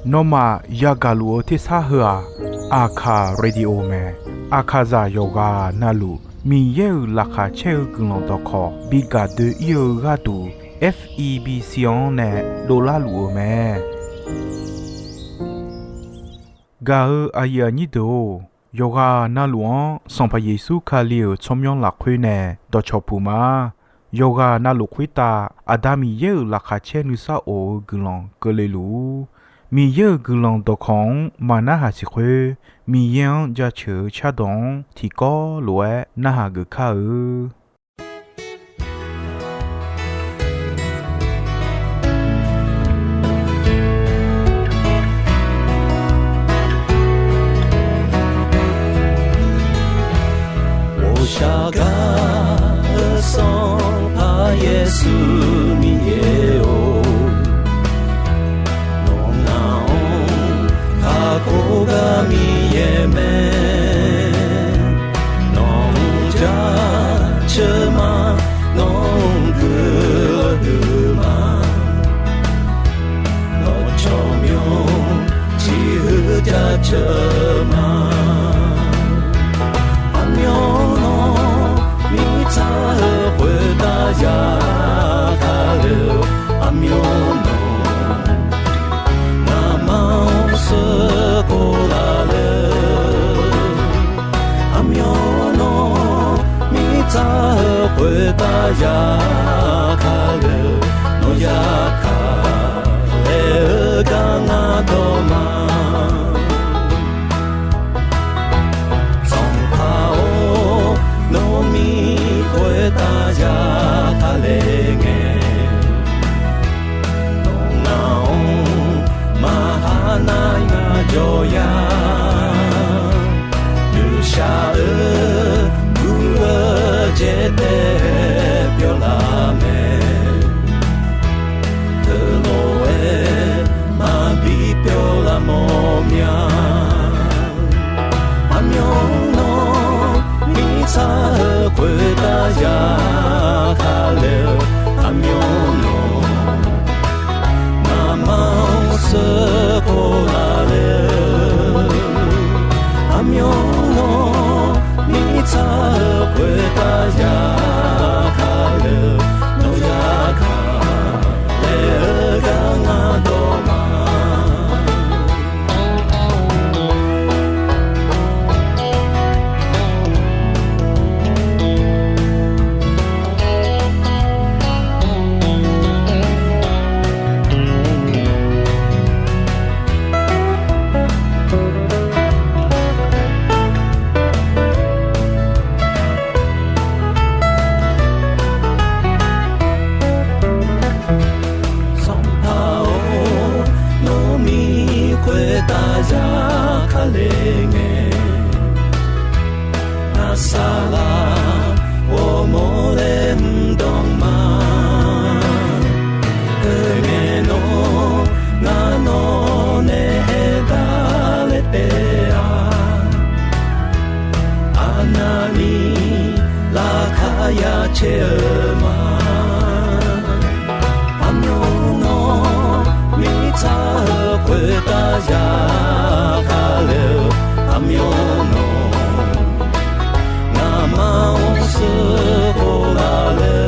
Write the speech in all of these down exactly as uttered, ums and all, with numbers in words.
Nawmaf yagaq luf-eu tersar heu-aq, Aqkaq Radio mae. Aqkaqzaq yawqghaq navluf Miqyaer-euq laqkhaq caer-eu guiqlanq dawqkawq bi gaq doe-ir-eu gharduq, F E B C-anr nae dovlar luf-euq mae. Gaq-eu aqyuif aqnyir deuq-or, yawqghaq navluf-anr Sanqpaq Yeqsur Kali-euq tsawrmyanr lafkhoer nae dawqcawq puq ma. Yawqghaq navluf khoertav Aqda Miqyaer-euq laqkhaq caer nuisar of-eu guiqlanq keuvle luf-ur. Miqyaer-euq guiqlanq dawqkawq-anr maqnarhaq siq khoer, Miqyaer-anr jaceuq-eu cardawq-anr tiqkawv lof-aer narhaq geuf kar-eu. Ghoshaq gar-eu Sanqpaq Yeqsur Miqyaer-or, nawq ngaq-anr kakhof gar Miqyaer mae. Nawq-anr jaceuq ma, nawq-anr guiqlanq huiq ma. Nawq tsawrmyanr tiq huiq jaceuq ma. Aqmyan nawr mirtsaq-eu khoertav ya kale-eu, aqmyan nawr ngamaf-anr sheuqkhof laf le. Aqmyan nawr mirtsaq-eu khoertav ya kale-eu, nawq ya kale-eu gar ngar dawq ma. Sanqpaq-or, nawr mir khoertav ya kale ngae, nawq ngaq-anr maqha nar ngaq jawr ya. Nuishaq-eu guv-eu jaetae pyawlaf mae. Teulof-aer maqbi pyawlaf mawf mya. Aqmyan nawr mirtsaq-eu khoertav ya kale-eu, aqmyan nawr ngamaf-anr sheuqkhof laf le. Aqmyan nawr mirtsaq-eu khoertav ya kale-eu, nawq ya kale-eu gar ngar dawq ma. Sanqpaq-or, nawr mir khoertav ya kale ngae, ngar saqlaq ghawrmawr laer mr dawq ma. Teungae nawr ngar nawq nae aerdar laer taef-a. Aqnavni laqkhaq ya caer-eu ma. Aqmyan nawr mirtsaq-eu khoertav ya kale-eu, aqmyan nawr ngamaf-anr sheuqkhof laf le.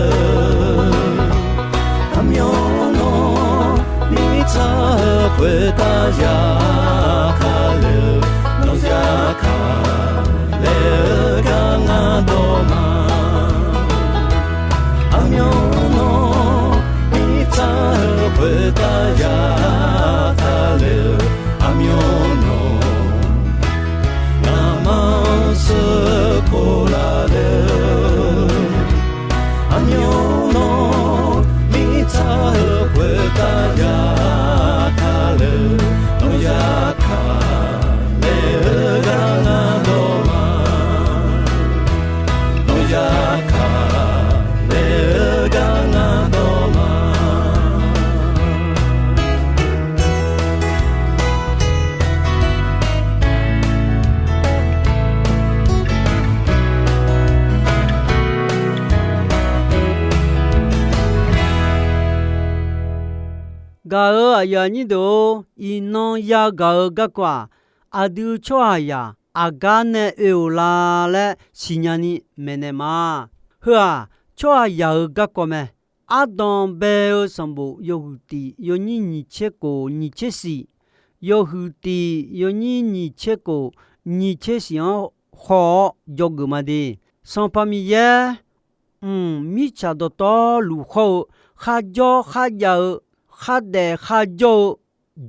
Aqmyan nawr mirtsaq-eu khoertav ya kale-eu, nawq ya kale-eu gar ngar dawq ma. Aqmyan nawr mirtsaq-eu khoertav ya kale-eu, aqmyan nawr ngamaf-anr sheuqkhof laf le. Aqmyan nawr mirtsaq-eu khoertav ya kale-eu, nawq ya kale-eu gar ngar dawq ma. Nawq ya kale-eu gar ngar dawq ma. Gaq-euq aqyuif aqnyir deuq-or, iqnan yagaq-eu garkawv-aq, aqdui tsawrhaqzaq aqgar nae oe-euq la laer siqnya ni maeqnaeq ma. Heu-aq, tsawrhaqzaq-euq garkawv mae. Ardanq bae-eu sanqbof yawhuiq tiq yawnyir nyiq tser kof nyiq tser siq, yawhuiq tiq yawnyir nyiq tser kof nyiq tser siq-anr haw-awr dzawgeuf ma de. Sanqpaq Miqyaer, mq, mirtsaq dawqtawvluf hawr-eu kharjawr kharjav-eu, khardaef kharjawr-eu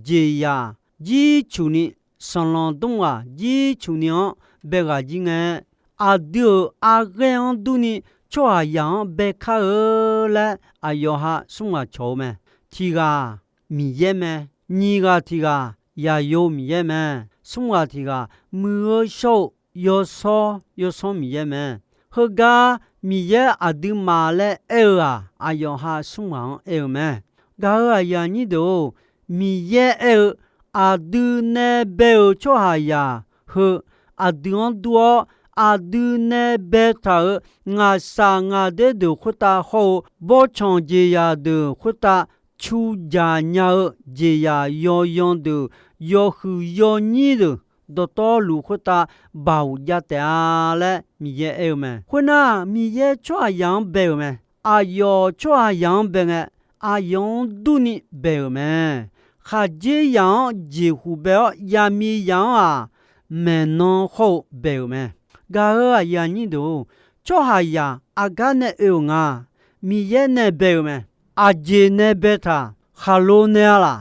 jeqzaq jircuf ni, sanqlanq dmr ghaq jircuf ni-anr bae ghaq jir ngae, aqdui-euq arghaer-anr durni tsawrhaqzaq-anr bae kar-eu laer aqyawf ha smr ghaq cawq-eu mae. Tiq ghaq Miqyaer mae. Nyiq ghaq tiq ghaq Yaqyo Miqyaer mae. Smr ghaq tiq ghaq muiq-eu shawr-eu yawsanr yawsanr Miqyaer mae. Heugar Miqyaer aqduimaf laer aer-eu-aq, aqyawf ha smr ghaq-anr aer-eu mae. Gaq-euq aqyuif aqnyir deuq-or, Miqyaer aer-eu, aqdui nae bae-euq tsawrhaqzaq heu aqdui-anr dur-awr, aqdui nae baetaq-euq ngaqshaq ngaqder deuq khoertav hawr-eu bawrtsanq jeqzaq deuq khoertav cu jaq nya-eu jeqzaq yawyan deuq, yawhuiq yawnyir deuq, dawqtawvluf khoertav baoq jav taef-a laer Miqyaer aer-eu mae. Khoernar, Miqyaer tsawrhaqzaq-anr bae-euq mae. Aqyawf tsawrhaqzaq-anr bae ngae, aqyawf-anr durni bae-euq mae. Khaqdzerzaq-anr jeqhuq bae-awr, yaqmiqzaq-anr-aq, maeqnan hawr-eu bae-euq mae. Gaq-euq aqyuif aqnyir deuq-or, tsawrhaqzaq aqgar nae oe-euq nga. Miqyaer nae bae-euq mae. Aqjeq nae baetaq, khaqlo nae-a laq,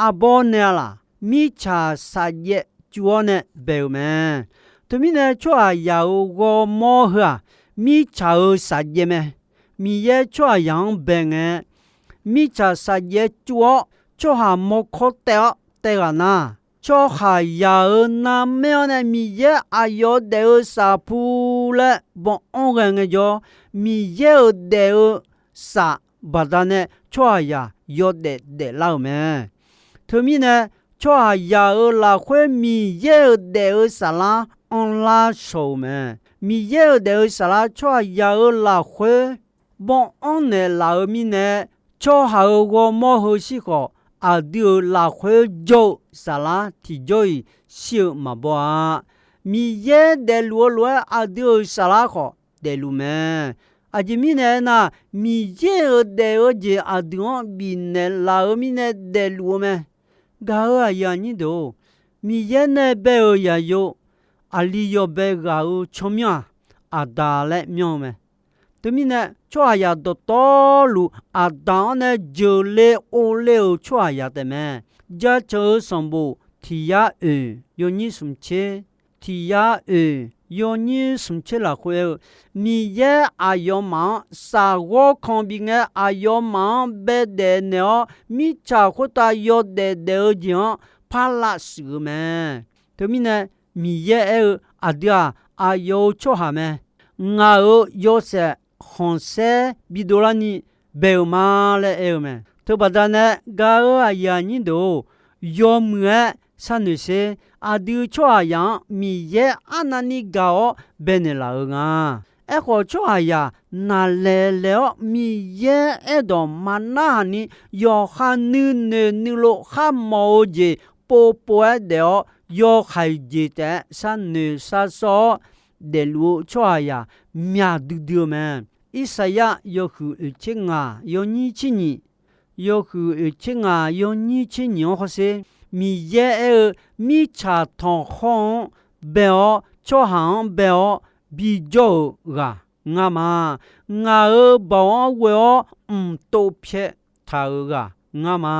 arbawr nae-a laq, mirtsaq safjaev cuv-awr nae bae-euq mae. Teumirnae tsawrhaqzaq-euq ghawrmawr heu-aq, mirtsaq-euq safjaev mae. Miqyaer tsawrhaqzaq-anr bae ngae, mirtsaq safjaev cuv-awr tsawrhaq mawrkawr taev-awr taev ghaq nar, tsawrhaqzaq-euq narmaer-anr nae Miqyaer aqyawf daef-eu safpu laer bawanr ghae ngaejawr, Miqyaer-euq daef-eu saf baqdanae tsawrhaqzaq yawdaef daeflar-euq mae. Teumirnae, tsawrhaqzaq-euq lafkhoer Miqyaer-euq daef-eu saflar anrlar shawq-euq mae. Miqyaer-euq daef-eu saflar tsawrhaqzaq-euq lafkhoer bawanr naeqlaf-eu mirnae, tsawrhaq-euq ghawrmawr heu shir khawf, aqdui-euq lafkhoer jawr-eu saflar tiqjawr-iq shir-eu maqbaw-a. Miqyaer daefluf-eu lof-aer aqdui-euq saflar khawf daefluf mae. Aqjeq mirnae aernar, Miqyaer-euq daef-eu jeq aqdui-anr bifnaeq laf-eu mirnae daefluf-eu mae. Gaq-euq aqyuif aqnyir deuq-or, Miqyaer nae bae-euq Yaqyo, aqli yawbae ghaq-euq tsawrmyanr-aq, Aqda laer myanr-eu mae. Teumirnae, tsawrhaqzaq dawqtawvluf Aqda-anr nae jeuqle orle-euq tsawrhaqzaq taefmae. Jaceuq-eu sanqbof tiq yar oeq yawnyir smq tser, tiq yar oeq yawnyir smq tser lafkhoer aer-eu, Miqyaer aqyawfmaf-anr safghawr kan bingae, aqyawfmaf-anr baedaef naeq-awr, mirtsaq khoertav yawdaef daef-eu jeq-anr par lavshuif-eu mae. Teumirnae, Miqyaer aer-eu, aqdui-aq, aqyawf-euq tsawrhaq mae. Ngaq-euq yawshaef khanqsaer bidov larni bae-eu ma laer aer-eu mae. Teubaqda nae gaq-euq aqyuif aqnyir deuq-or, yawmuiq-aer sharnoeq sher. Aqdui tsawrhaqzaq-anr Miqyaer arnavni gaq-awr baenaeq laf-eu nga. Aerkhawf, tsawrhaqzaq naqlaeq laeq-awr Miqyaer aerdawq maqnarhaq ni yawqha nuinoeq nuilov kharmawf-eu jeq povpov-aer daef-awr, yawhaiq jeq taef-aer sharnoeq sharsawr-awr daefluf-eu tsawrhaqzaq myaq duidui-eu mae. Irsaqyar yawhuiq oeq tser ngaq yawnyir tser nyiq, yawhuiq oeq tser ngaq yawnyir tser nyiq-anr hawsher. Miqyaer aer-eu, mirtsaq tanqkhawr-anr bae-awr, tsawrhaq-anr bae-awr bijawr-euq ghaq ngar ma. Ngaq-euq baoq-anr ghoe-awr mqtov pyaeq taq-euq ghaq ngar ma.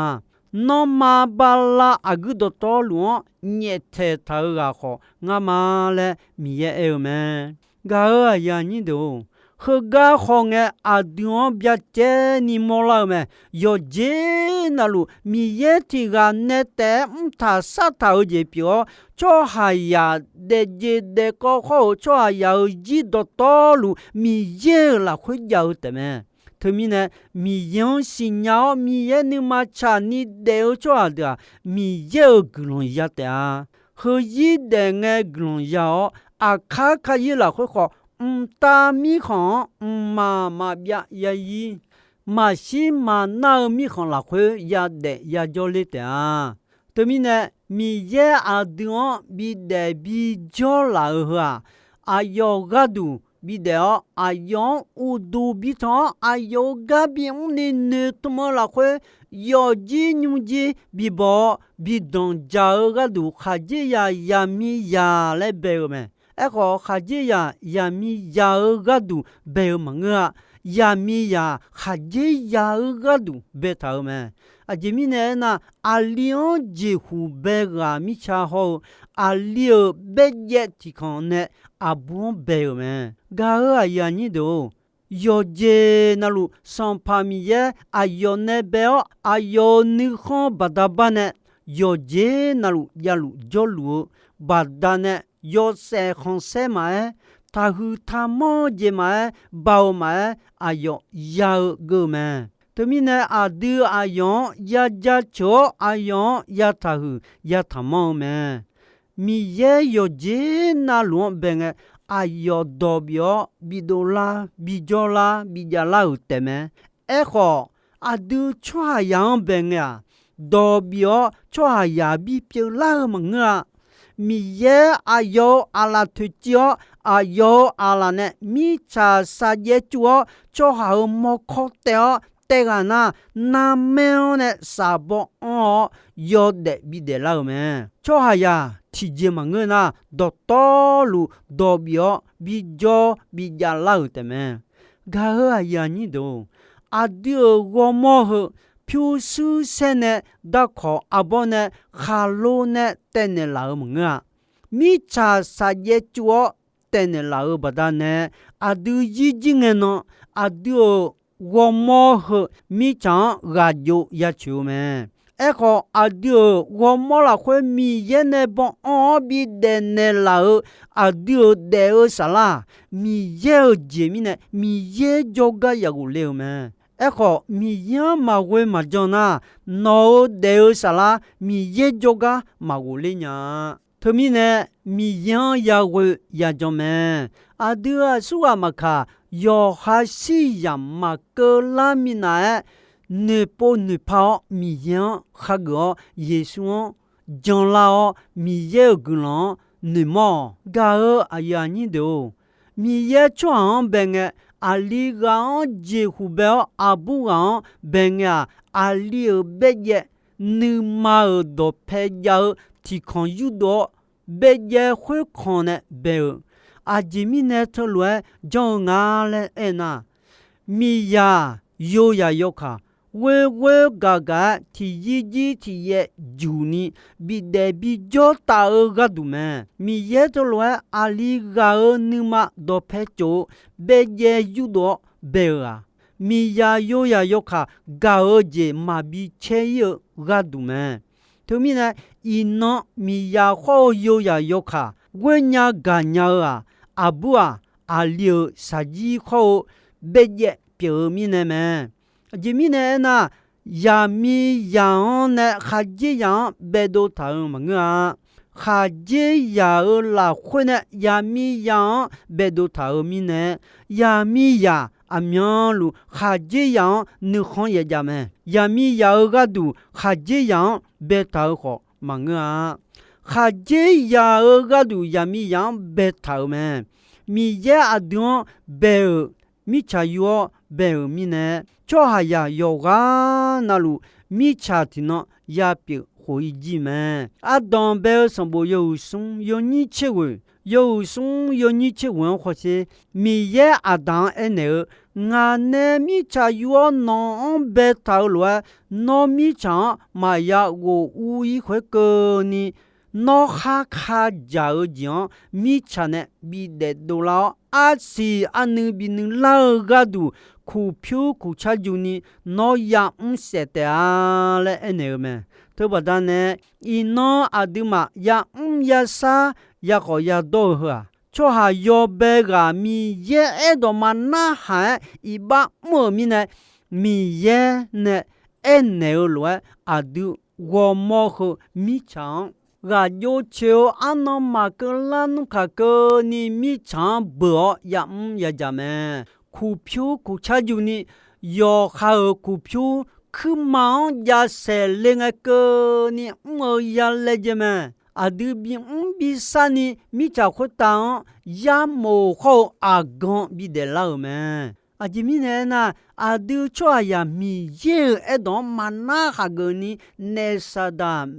Nanrma bala aqguir dawqtawvluf-anr nyaeftaeq taq-euq ghaq khawf ngar ma laer Miqyaer aer-eu mae. Gaq-euq aqyuif aqnyir deuq-or, heugar hawngae aqdui-anr byacaevni mawrlar-eu mae. Yawqjeq navluf Miqyaer tiq ghaq nae taef-aer mrtaq sartaq-eu jeq pyeuf-awr, tsawrhaqzaq daefjeq daefkawv khawr-euq tsawrhaqzaq-euq zir dawqtawvluf Miqyaer-euq lafkhoer jav-eu taefmae. Teumirnae, Miqyaer-anr siqnya-awr Miqyaer nuima tsaqni daef-eu tsawrhaq deuq-aq, Miqyaer-euq guiqlanq ya taef-a. Heuzir daef ngae guiqlanq ya-awr, aqkar karzir lafkhoer khawf, mqtav mirkhanq-anr mqmaq maqbyav yazir maqshir maqnar-eu mirkhanq lafkhoer yadaef yajawr ler taef-a. Teumirnae, Miqyaer aqdui-anr bidaef bijawr laf-euq heu-aq, aqyawf gharduq bidaef-awr, aqyawf-anr uqduq bitanq-awr, aqyawf-euq gar bimr ni noeqtmq-eu lafkhoer, yawfjir nymrjir bibaw-awr, bidanq dzaq-eu gharduq khaqdzerzaq zaqmiqzaq laer bae-eu mae. Aerkhawf, khaqdzerzaq zaqmiqzaq-eu gharduq bae-eu maqngeur-a. Zaqmiqzaq khaqdzerzaq-eu gharduq baetaq-euq mae. Aqjeq mirnae aernar, aqli-anr jeqhuq bae ghaq mirtsa hawr-eu, aqli-euq baerjaev tiqkhanq nae aqbur-anr bae-euq mae. Gaq-euq aqyuif aqnyir deuq-or, yawqjeq navluf Sanqpaq Miqyaer aqyawf nae bae-awr, aqyawf-euq nuikhanr baqda bar nae yawqjeq navluf javluf jawrluf-eu baqdanae, yawshaef khanqsaer maqaer, taqhuiq taqmanr-eu jeq maqaer, baoq maqaer, aqyawf ya-eu geur-eu mae. Teumirnae, aqdui aqyawf-anr ya jaceuq-awr, aqyawf-anr ya taqhuiq ya taqmanr-eu mae. Miqyaer yawqjeq navluf-anr bae ngae, aqyawf dawq bif-awr bidov lar, bijawr lar, bijav lar-euq taefmae. Aerkhawf, aqdui tsawrhaqzaq-anr bae ngae-aq, dawq bif-awr tsawrhaqzaq bipyeuf lar-eu maqngeur-a. Miqyaer aqyawf-euq aqlaf toeqciv-awr, aqyawf-euq aqlaf nae mirtsaq saqjaev cuv-awr, tsawrhaq-euq mawrkawr taev-awr taev ghaq nar, narmaer-anr nae shafbaw anr-awr yawdaef bidaef lar-euq mae. Tsawrhaqzaq tiqjeq maqngeur nar, dawqtawvluf dawq bif-awr bijawr bijav lar-euq taefmae. Gaq-euq aqyuif aqnyir deuq-or, aqdui-euq ghawrmawr heu pyurshuir saer nae darkawq arbawr nae khaqlo nae taevnaeq laf-euq maqngeur-a. Mirtsaq saqjaev cuv-awr taevnaeq laf-euq baqdanae, aqdui zirjir ngae nan, aqdui-euq ghawrmawr heu mirtsaq-anr ghaq jov ya coeq-eu mae. Aerkhawf, aqdui-euq ghawrmawr lafkhoer Miqyaer nae baw anr-awr bidaef naeqlaf-euq aqdui-euq daef-eu saflar-aq, Miqyaer-euq jeq mirnae Miqyaer jawrgar yaf ghofle-euq mae. Aerkhawf, Miqyaer-anr maqghoe maqjan nar, nawq-euq daef-eu saflar Miqyaer jawrgar maqghofler nya-a. Teumirnae, Miqyaer-anr yaghoe yajan mae. Aqdui aqsurghaq maqkaq, yawqha siryamq maqkeuv lar minav-aer, noeqpov noeqpa-awr Miqyaer-anr khageuf-awr, Yeqsur-anr janlar-awr, Miqyaer-euq guiqlanq-anr noeqmawr-awq. Gaq-euq aqyuif aqnyir deuq-or, Miqyaer tsawrhaq-anr bae ngae, aqli ghaq-anr jeqhuq bae-awr, aqbur ghaq-anr bae ngae-aq, aqli-euq baerjaev, nuima-euq dawqpae jav-eu tiqkanq yurdov-awr, baerjaev khoerkanq nae bae-euq. Aqjeq mirnae teulof-aer janr-eu nga laer aernar, miqzaq yoyaq yawkaq, ghoer ghoer gaq gaq-aer tiqyir jir tiqyaev juq ni bidaef bijawr taf-eu gharduq mae. Miqyaer teulof-aer aqli ghaq-euq nuima dawqpae tsof-eu baerjaev yurdov-awr bae-euq-aq, miqzaq yoyaq yawkaq gaq-eu jeq maqbi caer ir-eu gharduq mae. Teumirnae, iqnan miqzaq khawr-eu yoyaq yawkaq ghoer nya gaq nya-eu-aq, aqbur-aq, aqli-euq shaqjir khawr-eu baerjaev pyeuf-eu mirnae mae. Aqjeq mirnae aernar, yaqmiqzaq-anr nae khaqdzerzaq-anr baedov taq-euq maqngeur-a. Khaqdzerzaq-euq lafkhoer nae yaqmiqzaq-anr baedov taq-euq mirnae, yaqmiqzaq aqmyanluf khaqdzerzaq-anr nuikhanr yaejav mae. Yaqmiqzaq-euq gharduq khaqdzerzaq-anr baetaq-eu khawf maqngeur-a. Khaqdzerzaq-euq gharduq yaqmiqzaq-anr baetaq-euq mae. Miqyaer aqdui-anr bae-euq mirtsaq yur-awr bae-euq mirnae, tsawrhaqzaq yawqghaq navluf mirtsaq tiqnan yapyeuf khof-ir jir mae. Ardanq bae-eu sanqbof yawhuiq smr yawnyir tser ghoeq, yawhuiq smr yawnyir tser ghoeq-anr hawsher. Miqyaer Aqdaq-anr aernaeq-eu, Ngaq nae mirtsaq yur-awr nawq-anr baetaq-eu lof-aer, nawr mirtsaq-anr maqya ghof ur-ir khoerkeuvni, nawr khar ka dzaq-eu jeq-anr mirtsaq nae bidaef dovlar-awr, arsiq arnuiv binuiv lar-eu gharduq, kuqpyur kuqcar juni nawr yamr saef taef-a laer aernaeq-eu mae. Teubaqda nae, iqnan aqduimaf yamr yashar yakhawf yadawr-eu heu-aq, tsawrhaq yawbae ghaq Miqyaer aerdawq ma narhaq-aer iqbax mr-euq mirnae, Miqyaer nae aernaeq-eu lof-aer aqdui ghawrmawr heu mirtsaq-anr ghaq jov coeq-eu arnan maqkeuv lar nmr kaq keuvni mirtsaq-anr beuq-awr yamr yajaq mae. Kuqpyur kuqcar juni yawqha-euq kuqpyur kuirma-anr jav saeq le ngae keuvni mr-eu ya laejae mae. Aqdui bimr bisar ni mirtsaq khoertav-anr yarmof khawr-eu aqgan bidaef lar-euq mae. Aqjeq mirnae aernar, aqdui tsawrhaqzaq Miqyaer-euq aerdawq-anr maqnar khaqgeuf ni naef Saqdaq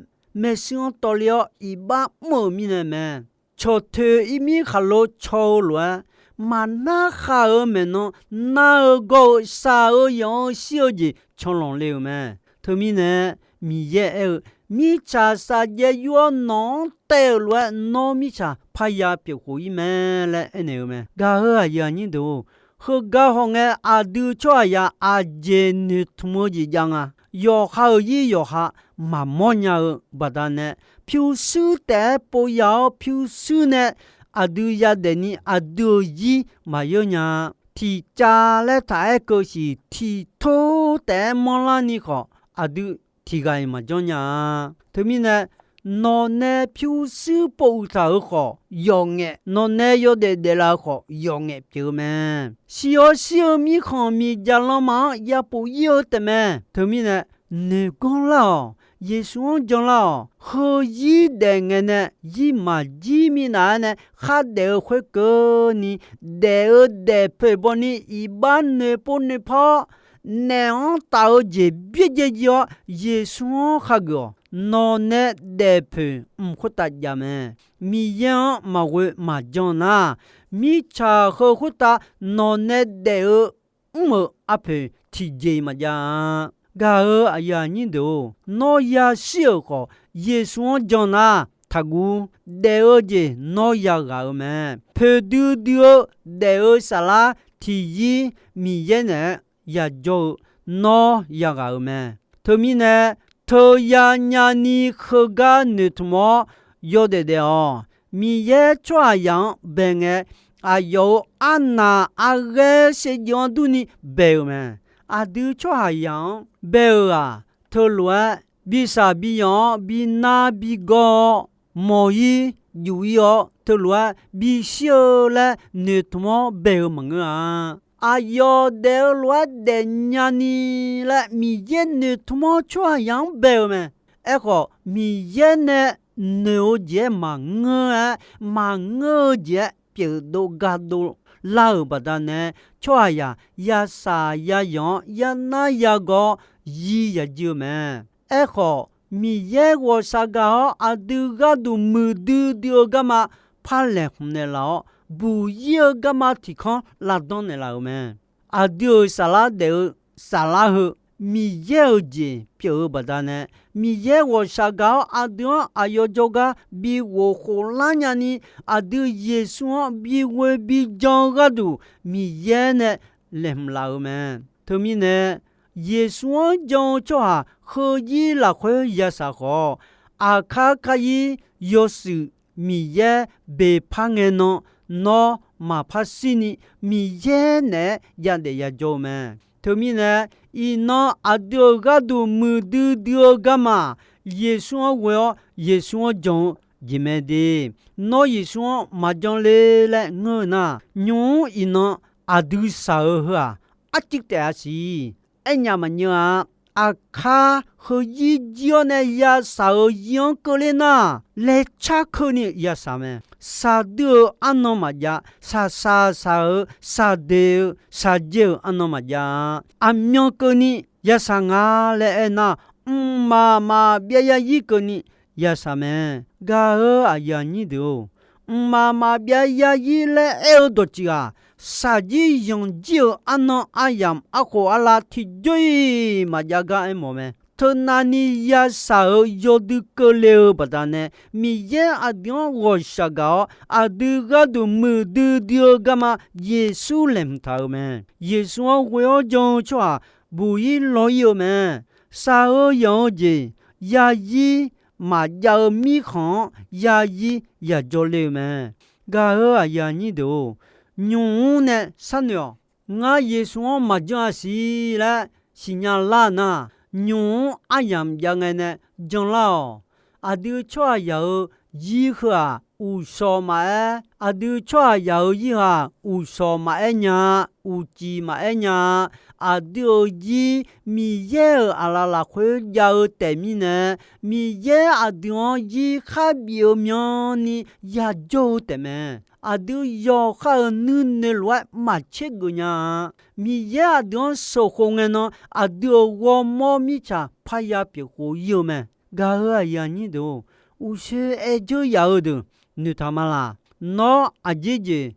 maershuir-anr tawvler-awr iqbax mr-euq mirnae mae. Cawqtoeq irmir khaqlo caw-eu lof-aer, maqnar khaq-euq maeqnan nar-eu gawr-eu shaq-eu yanq-eu shir-eu jeq canlanq le-euq mae. Teumirnae, Miqyaer aer-eu, mirtsaq saqjaev yur-awr nawq-anr taev-euq lof-aer nawr mirtsaq parya pyeuf khof-ir mae laer aernaeq-eu mae. Gaq-euq aqyuif aqnyir deuq-or, heugar hawngae aqdui tsawrhaqzaq aqjeq noeqtmq-eu jeq jav nga. Yawqha-euq zir yawqha maqmawr nya-eu baqdanae, pyurshuir taef-aer pov ya-awr pyurshuir nae aqdui yadaef ni aqdui-euq zir maqyeur nya-a. Tiqcav laer taq-aer keuv siq tiqtor taef-aer manrlar ni khawf, aqdui tiqghaq-iq maqjanr nya-a. Teumirnae, nawqnae pyurshuir pov uiq taq-euq khawf yawf ngaef, nawqnae yawdaef daeflaf-eu khawf yawf ngaef pyeuf-eu mae. Shir-awr shir-eu mirkhanq miqdzaq lanma-anr yapuf-ir-eu taefmae. Teumirnae, noeq ganr lar-awq. Yeqsur-anr jan lar-awq. Heuzir daef ngae nae zir maqjir minav-aer nae khardaef-eu khoerkeuvni, daef-eu daefpoeq bawni iqbax noeqpov noeqpar-awr, naef-anr taf-eu jeq byaerdzae jir-awr Yeqsur-anr khageuf-awq. Nawqnae daefpoeq mq khoertav jav mae. Miqyaer-anr maqghoe maqjan nar, mirtsaq heu khoertav nawqnae daef-eu mr-euq arpoeq tiqjeq-iq maqjav-a. Gaq-euq aqyuif aqnyir deuq-or, nawr yashir-euq khawf Yeqsur-anr jan nar, taqguv. Daef-eu jeq nawr yaghaq-eu mae. Poeqdui dui-eu daef-eu saflar tiqzir Miqyaer naeq-aer yajawr-eu nawr yaghaq-eu mae. Teumirnae, teuya nyani heugar noeqtmq-awr yawdaef daef-awq. Miqyaer tsawrhaqzaq-anr bae ngae, aqyawf-euq arnaq arghaer shevdzeuf-anr durni bae-euq mae. Aqdui tsawrhaqzaq-anr bae-euq-aq, teulof-aer bi shaq bi yanq-awr bi nar bi gawr-awr, mawq-ir juf-ir-awr teulof-aer bishir-eu laer noeqtmq-awr bae-eu maqngeur-a. Aqyawf daef-eu lof-aer daefnya ni laer Miqyaer noeqtmq-awr tsawrhaqzaq-anr bae-eu mae. Aerkhawf, Miqyaer nae noeq-eu jeq-aer maqngeur-aer, maqngeur-eu jeq-aer pyeufdov gardov lar-euq baqdanae, tsawrhaqzaq yashaq yayanq-awr yanar yagawr-awr zir yajir-eu mae. Aerkhawf, Miqyaer ghawqshaq gaq-awr aqdui gharduq muiqdui dui-eu garma par laeqhmq naeqlaf-awr, buq-ir-eu garma tiq kanr lavdanr naeqlaf-euq mae. Aqdui-euq saflar daef-eu saflar heu, Miqyaer-euq jeq pyeuf-eu baqdanae, Miqyaer ghawqshaq gaq-awr aqdui-anr aqyawf jawrgar bi ghofkhof lar nyani, aqdui Yeqsur-anr bi ghoe bi jan-eu gharduq Miqyaer nae laeqhmq laf-euq mae. Teumirnae, Yeqsur-anr jan-eu tsawrhaq heuzir lafkhoer yashaq khawf, aqkar kar-ir yawshuif Miqyaer beqpar ngae nan, nawr maqpar shirni Miqyaer naeq-aer yadaef yajawr-eu mae. Teumirnae, iqnan aqdui-euq gharduq muiqdui dui-eu garma, Yeqsur-anr ghoe-awr Yeqsur-anr jan-eu jeq mae de. Nawr Yeqsur-anr maqjan le laer ngeur-eu nar, nymq-mr iqnan aqdui shaq-eu heu-aq, arcuiv taef-a siq. Aernya maqnyeuv-a. Aqkar heuzir jir-awr nae yashaq-euq zir-anr keuvler nar, laecar keuvni yashaq mae. Shaqdui-euq arnan maqjav, shaqshaq shaq-euq, shaqdeq-eu, shaqdzae-euq arnan maqjav-a. Aqmyan keuvni yashaq nga laer aernar, mqmaq maqbyav yarzir keuvni yashaq mae. Gaq-eu aqyuif aqnyir deuq-or, mqmaq maqbyav yarzir laer aer-eu dawqtsuif-aq, shaqjir yanqjir-euq arnan aryamq arkhof arlav tiqjawr-iq maqjav gar aermawf mae. Teunavni yashaq-euq yawdui keuvle-eu baqdanae, Miqyaer aqdui-anr ghawqshaq gaq-awr, aqdui gharduq muiqdui dui-eu garma Yeqsur laeqhmq taq-euq mae. Yeqsur-anr ghoe-awr jan-eu tsawrhaq buq-ir law-ir-eu mae. Shaq-eu yanq-eu jeq, yarzir maqjav-eu mirkhanq-anr yarzir yajawr le-eu mae. Gaq-eu aqyuif aqnyir deuq-or, nymq-mr nae sharnoeq-awq. Ngar Yeqsur-anr maqjan-a siq laer siqnya lar nar, nymq-mr aryamq jav ngae nae janlar-awq. Aqdui tsawrhaqzaq-euq zir heu-aq, uqshawq maqaer, aqdui tsawrhaqzaq-euq zir heu-aq, uqshawq maqaer nya-a, uqcif maqaer nya-a, aqdui-euq zir Miqyaer-euq aqlaf lafkhoer jav-eu taef mirnae, Miqyaer aqdui-anr zir kharbif-eu myanni yajawr-eu taefmae. Aqdui yawqha-euq nuinoeq lof-aer maq tsergeuf nya-a. Miqyaer aqdui-anr sheuqkhof ngae nan, aqdui-euq ghawrmawr mirtsaq parya pyeuf khof ir-eu mae. Gaq-euq aqyuif aqnyir deuq-or, uqshoe aer dzeur yaf-eu deuq noeqtaq ma laq. Nawr aqjeq jeq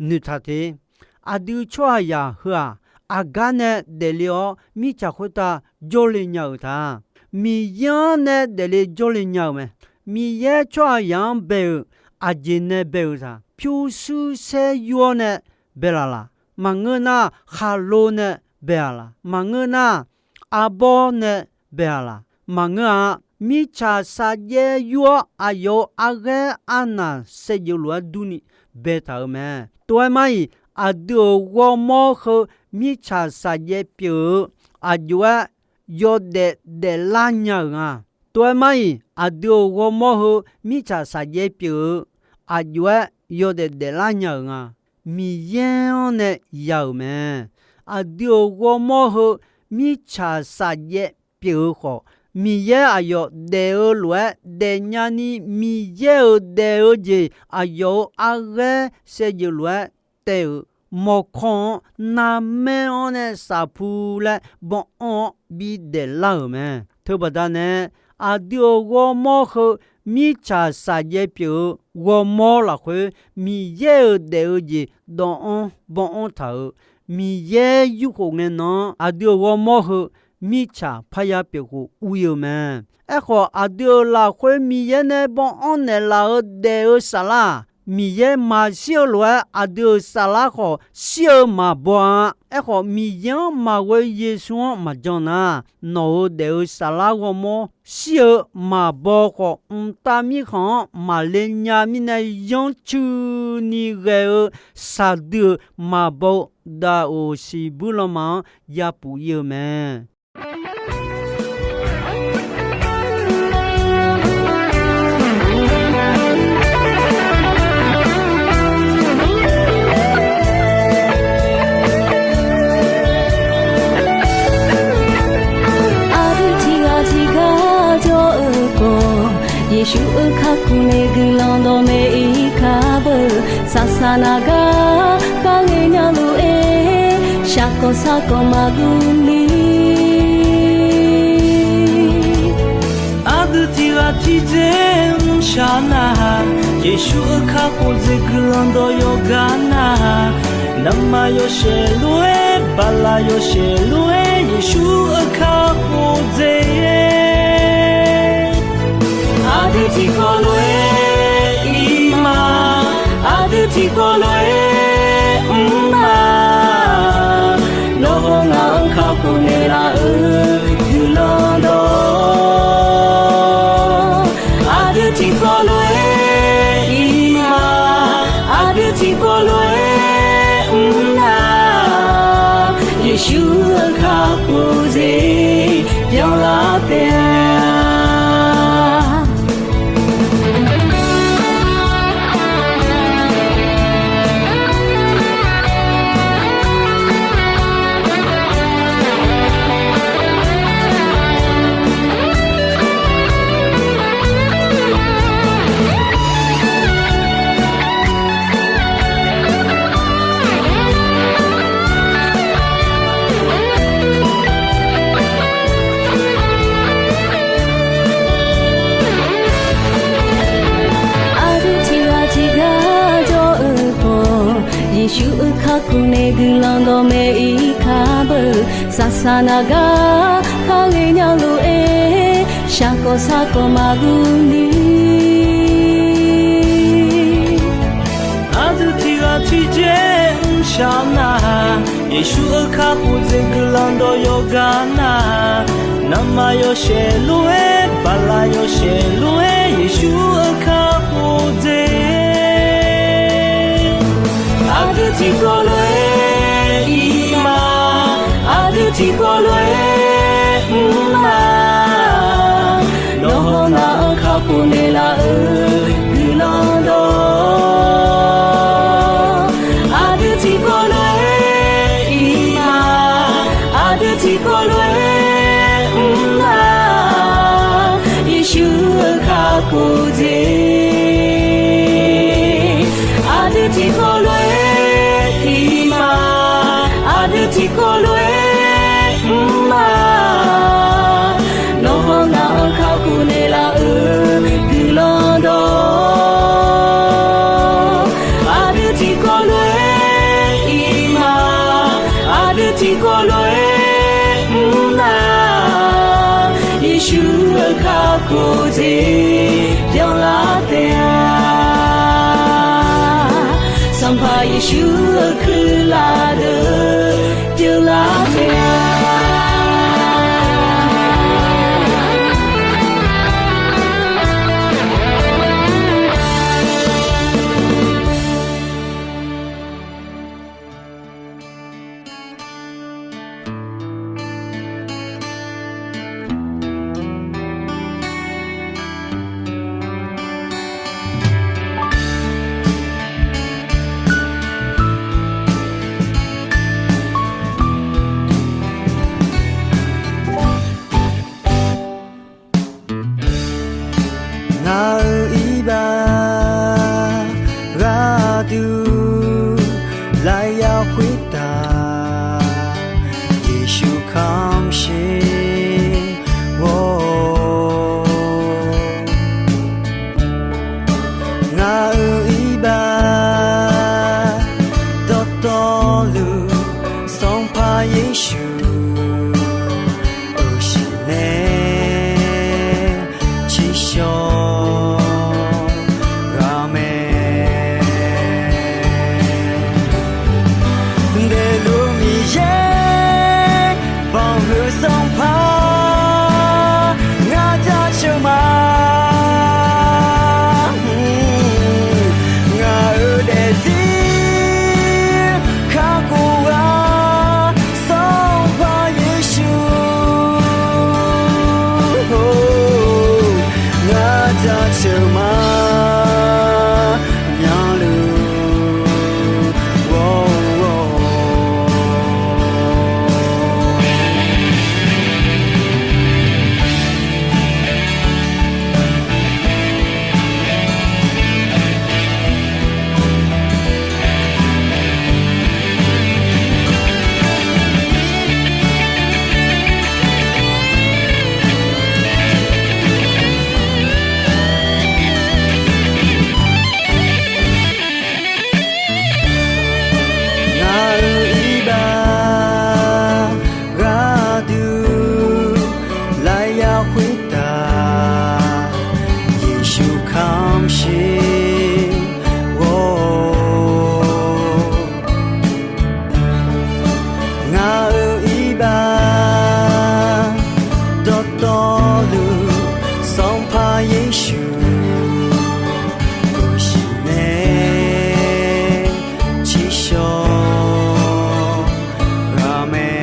noeqtaq te. Aqdui tsawrhaqzaq heu-aq, aqgar nae daefle-awr mirtsaq khoertav jawrle nya-euq ta. Miqyaer-anr nae daefle jawrle nya-euq mae. Miqyaer tsawrhaqzaq-anr bae-euq aqjeq nae bae-euq taq. Pyurshuir saer yur-awr nae bae laf laq. Maqngeur nar, khaqlo nae bae-aq laq. Maqngeur nar, arbawr nae bae-aq laq. Maqngeur-a. Mirtsaq safjaev yur-awr aqyawf-euq arghaer arnaq saevdzeuf lof-aer durni baetaq-euq mae. Tov-aer mar-iq, aqdui-euq ghawrmawr heu mirtsaq safjaev pyeuf-eu aqjox-aer yawdaef daeflar nya-euq nga. Tov-aer mar-iq, aqdui-euq ghawrmawr heu mirtsaq safjaev pyeuf-eu aqjox-aer yawdaef daeflar nya-euq nga. Miqyaer-anr nae ya-euq mae. Aqdui-euq ghawrmawr heu mirtsaq safjaev pyeuf-eu khawf, Miqyaer aqyawf daef-eu lof-aer daefnya ni, Miqyaer-euq daef-eu jeq aqyawf-euq arghaer saevdzeuf lof-aer taev-euq mawrkawr-anr narmaer-anr nae shafpu laer banr-anr-awr bidaef lar-euq mae. Teubaqda nae, aqdui-euq ghawrmawr heu mirtsaq safjaev pyeuf-eu ghawrmawr lafkhoer, Miqyaer-euq daef-eu jeq dawv-anr banr-anr taq-euq Miqyaer yurkhof ngae nan-anr, aqdui-euq ghawrmawr heu mirtsaq parya pyeuf khof ur-ir-eu mae. Aerkhawf, aqdui-euq lafkhoer Miqyaer nae banr-anr naeqlaf-eu daef-eu saflar-aq, Miqyaer maqshir-eu lof-aer aqdui-euq saflar khawf shir-eu maqbaw-a. Aerkhawf, Miqyaer-anr maqghoe Yeqsur-anr maqjan nar, nawq-euq daef-eu saflar ghawrmawr shir-eu maqbaw khawf, mqtav mirkhanq-anr maqle nya mirnae, yanrcuini ghae-eu saqdui-euq maqbaw-eu daqoq siqbuir lanma-anr yapuf ir-eu mae. Aqdui tiqghaq tiqgar jawr-eu khawf, Yeqsur-euq kakhof nae guiqlanq dawqmaeq ir karbeu, saqsaq naq gar kharghae nya lof-aer, shaqkawq sarkawq maqguv ni. Aqdui tiqghaq tiqjeq mrshaq nar-aq, Yeqsur-euq kakhof jeq guiqlanq dawq yawqgar nar-aq, navmaqyawshaef lof-aer, baqlaq yawshaef lof-aer, Yeqsur-euq kakhof jeq Aqdui tiqkawv lof-aer ir ma, aqdui tiqkawv lof-aer mr ma. Nawr haw ngaq-anr kakhof naeqlaf-euq guiqlanq dawq, aqdui tiqkawv lof-aer ir ma, aqdui tiqkawv lof-aer mr na. Yeqsur-euq kakhof jeq byanlar taef-a. Aqdui tiqghaq tiqgar jawr-eu khawf, Yeqsur-euq kakhof nae guiqlanq dawqmaeq ir karbeu, saqsaq naq gar kharghae nya lof-aer, shaqkawq sarkawq maqguv ni. Aqdui tiqghaq tiqjeq mrshaq nar-aq, Yeqsur-euq kakhof jeq guiqlanq dawq yawqgar nar-aq, navmaqyawshaef lof-aer, baqlaq yawshaef lof-aer, Yeqsur-euq kakhof jeq aqdui tiqkawv lof-aer ir ma, aqdui tiqkawv lof-aer mr ma. Nawr haw ngaq-anr kakhof naeqlaf-euq guiqlanq dawq, aqdui tiqkawv lof-aer ir ma, Ghoeqdzeq byanlar taef-a. Sanqpaq Yeqsur-euq kuirlaf deuq pyeuflar taef-a. Ngaq-euq iqbax gharduq lafyaq khoertav Yeqsur kamq sher-awr, ngaq-euq iqbax dawqtawvluf Sanqpaq Yeqsur-euq shiq nae tsiqshawq ghaq mae. Daefluf Miqyaer banqhuiq Sanqpaq ngar jaceuq ma. Ngaq-euq daefzir kakhof ghaq Sanqpaq Yeqsur, ngar jaceuq ma myanluf-awr. Ngaq-euq iqbax gharduq lafyaq khoertav Yeqsur kamq sher-awr, ngaq-euq iqbax dawqtawvluf Sanqpaq Yeqsur-euq shiq nae tsiqshawq ghaq mae.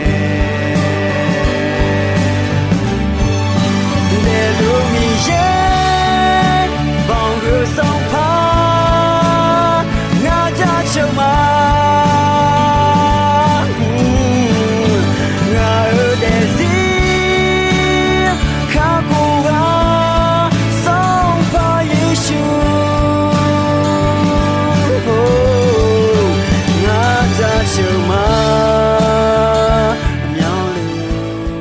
Daefluf Miqyaer banqhuiq Sanqpaq ngar jaceuq ma. Ngaq-euq daefzir kakhof ghaq Sanqpaq Yeqsur, ngar jaceuq ma myanluf-awr.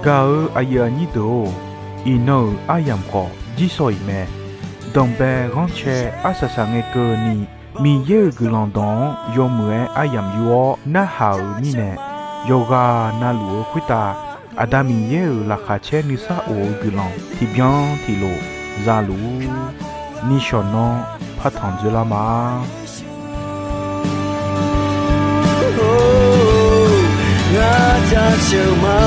Gaq-euq aqyuif aqnyir deuq-or, iqnan-euq aryamq khawf jirsawq iq mae. Danqbae ghanrcae arsaq saqngae keuvni, Miqyaer-euq guiqlanq dawq-anr yawmuiq-aer aryamq yur-awr narhaq-euq mirnae, yawqghaq navluf-eu khoertav Aqda Miqyaer-euq laqkhaq caer nuisar of-eu guiqlanq tiqbyan tiqlof za luf-ur. Nishawq nanr partanq dzeurlar ma. Ngar jaceuq ma